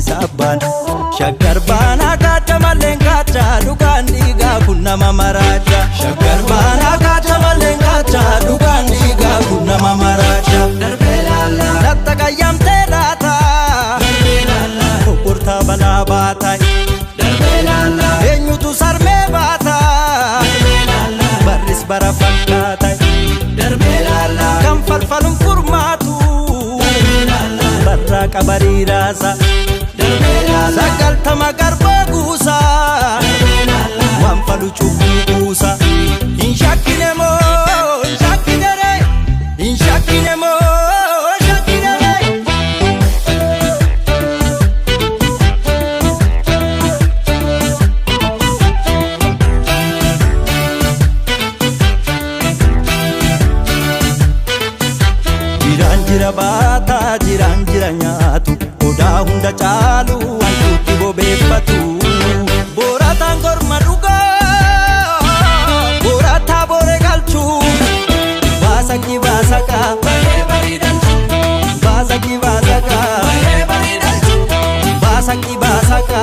Ciisa abbaan Shaggar baanaa kaacha malleen kaacha dhugaan dhiigaa kun nama maraacha. Shaggar baanaa kaacha malleen kaacha dhugaan dhiigaa kun nama maraacha. Latta qayyamtee laata kokkortaa balaa baata. Eenyutu sarmee baata barris bara fakkaata. Kan falfaluun furmaatu barraa qabarii raasa. 90 garbaa guusa waan falu cubbuu buusa. Hin shakkine moo hin shakkine ree, hin shakkine moo hin shakkine ree. Jiraan jira baataa jiraan jira nyaatu odaa hunda caalu wantuutti bobeeffatu. Boorataan korma dhugaa boorataa boore galchuu baasakki baasaka baasakki baasaka baasakki baasaka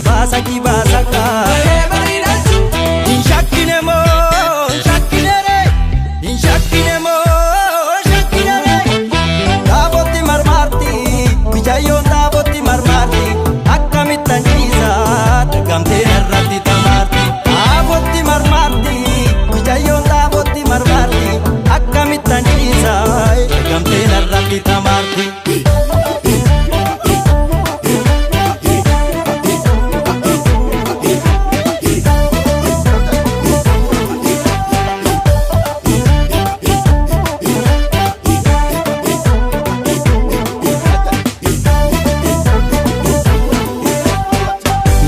baasakki baasaka. Hin shakkine moo hin shakkine ree, hin shakkine moo hin shakkine ree. Taabotti marmaarti mijayyoon taabotti marmaarti akkamittan ciisa dagamtee narratti tamaarti. Taabotti marmaarti mijayyoon taabotti marmaarti akkamittan ciisa dagamtee narratti tamaarti.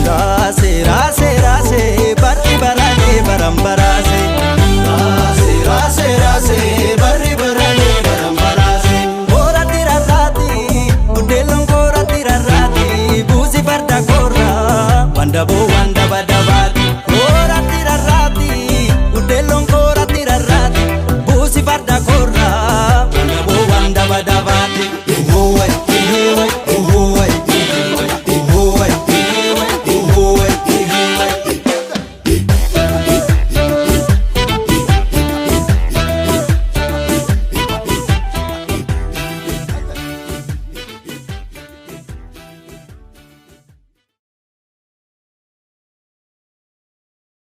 Raase raase raase barri baranee baran baraase. Raase raase raase barri baranee baran baraase. Kooratti rarraati buddeelloon kooratti rarraati buusi farda koorraa waan daboo